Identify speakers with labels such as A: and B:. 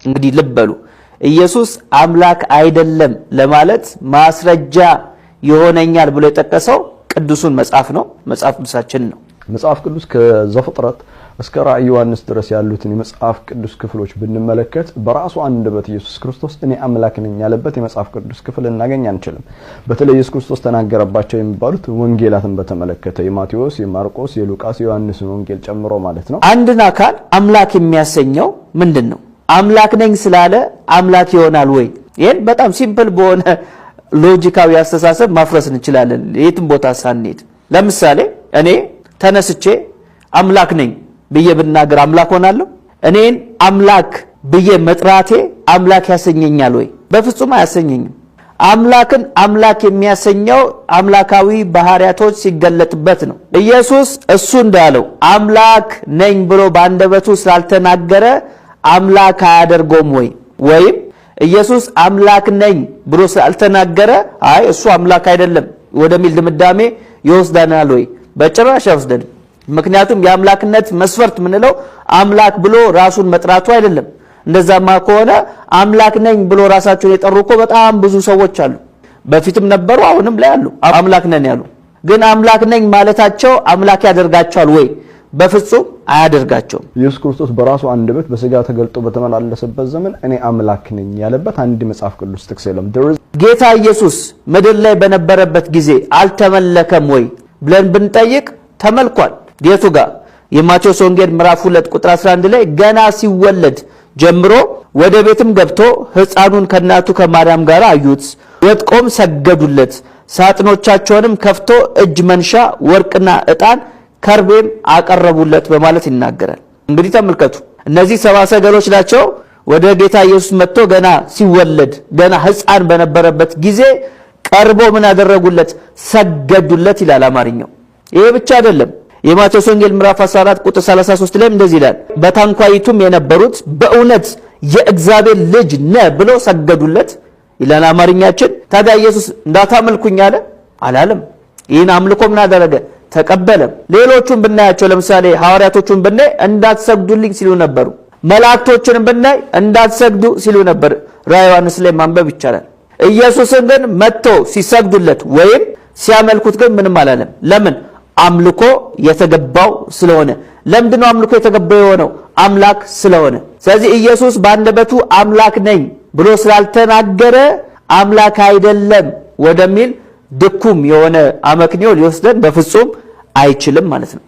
A: እንግዲህ ልብ በሉ፣ ኢየሱስ አምላክ አይደለም ለማለት ማስረጃ ይሆነኛል ብሎ የጠቀሰው ቅዱሱን መጽሐፍ ነው፣ መጽሐፍ ቅዱሳችን ነው።
B: መጽሐፍ ቅዱስ ከዘፍጥረት እስከ ራእይ ዮሐንስ ድረስ ያሉትን የመጽሐፍ ቅዱስ ክፍሎች ብንመለከት በራሱ አንደበት ኢየሱስ ክርስቶስ እኔ አምላክ ነኝ ያለበት የመጽሐፍ ቅዱስ ክፍል ልናገኝ አንችልም። በተለይ ኢየሱስ ክርስቶስ ተናገረባቸው የሚባሉት ወንጌላትን በተመለከተ የማቴዎስ፣ የማርቆስ፣ የሉቃስ፣ የዮሐንስን ወንጌል ጨምሮ ማለት ነው።
A: አንድን አካል አምላክ የሚያሰኘው ምንድን ነው? አምላክ ነኝ ስላለ አምላክ ይሆናል ወይ? ይህን በጣም simple በሆነ ሎጂካዊ አስተሳሰብ ማፍረስ እንችላለን፣ የትም ቦታ ሳንሄድ። ለምሳሌ እኔ ተነስቼ አምላክ ነኝ ብዬ ብናገር አምላክ ሆናለሁ? እኔን አምላክ ብዬ መጥራቴ አምላክ ያሰኘኛል ወይ? በፍጹም አያሰኘኝም። አምላክን አምላክ የሚያሰኘው አምላካዊ ባህሪያቶች ሲገለጥበት ነው። ኢየሱስ እሱ እንዳለው አምላክ ነኝ ብሎ በአንደበቱ ስላልተናገረ አምላክ አያደርገውም ወይ? ወይም ኢየሱስ አምላክ ነኝ ብሎ ስላልተናገረ አይ እሱ አምላክ አይደለም ወደሚል ድምዳሜ ይወስደናል ወይ? በጭራሽ አይወስደንም። ምክንያቱም የአምላክነት መስፈርት የምንለው አምላክ ብሎ ራሱን መጥራቱ አይደለም። እንደዛማ ከሆነ አምላክ ነኝ ብሎ ራሳቸውን የጠሩ እኮ በጣም ብዙ ሰዎች አሉ። በፊትም ነበሩ፣ አሁንም ላይ አሉ። አምላክ ነን ያሉ ግን አምላክ ነኝ ማለታቸው አምላክ ያደርጋቸዋል ወይ? በፍጹም አያደርጋቸውም።
B: ኢየሱስ ክርስቶስ በራሱ አንደበት በስጋ ተገልጦ በተመላለሰበት ዘመን እኔ አምላክ ነኝ ያለበት አንድ መጽሐፍ ቅዱስ ጥቅስ የለም።
A: ጌታ ኢየሱስ ምድር ላይ በነበረበት ጊዜ አልተመለከም ወይ ብለን ብንጠይቅ ተመልኳል። የቱ ጋር? የማቴዎስ ወንጌል ምዕራፍ 2 ቁጥር 11 ላይ ገና ሲወለድ ጀምሮ ወደ ቤትም ገብቶ ሕፃኑን ከእናቱ ከማርያም ጋር አዩት፣ ወድቆም ሰገዱለት። ሳጥኖቻቸውንም ከፍቶ እጅ መንሻ ወርቅና ዕጣን ከርቤም አቀረቡለት በማለት ይናገራል። እንግዲህ ተመልከቱ፣ እነዚህ ሰብአ ሰገሎች ናቸው። ወደ ጌታ ኢየሱስ መጥቶ ገና ሲወለድ ገና ሕፃን በነበረበት ጊዜ ቀርቦ ምን አደረጉለት? ሰገዱለት ይላል አማርኛው። ይሄ ብቻ አይደለም። የማቴዎስ ወንጌል ምዕራፍ 14 ቁጥር 33 ላይ እንደዚህ ይላል፣ በታንኳይቱም የነበሩት በእውነት የእግዚአብሔር ልጅ ነህ ብሎ ሰገዱለት ይላል አማርኛችን። ታዲያ ኢየሱስ እንዳታመልኩኝ አለ? አላለም። ይህን አምልኮ ምን አደረገ? ተቀበለ። ሌሎቹን ብናያቸው ለምሳሌ ሐዋርያቶቹን ብናይ እንዳትሰግዱልኝ ሲሉ ነበሩ። መላእክቶችንም ብናይ እንዳትሰግዱ ሲሉ ነበር። ራዕየ ዮሐንስ ላይ ማንበብ ይቻላል። ኢየሱስን ግን መጥቶ ሲሰግዱለት ወይም ሲያመልኩት ግን ምንም አላለም። ለምን? አምልኮ የተገባው ስለሆነ። ለምንድነው አምልኮ የተገባው የሆነው? አምላክ ስለሆነ። ስለዚህ ኢየሱስ በአንደበቱ አምላክ ነኝ ብሎ ስላልተናገረ አምላክ አይደለም ወደሚል ድኩም የሆነ አመክንዮ ሊወስደን በፍጹም አይችልም ማለት ነው።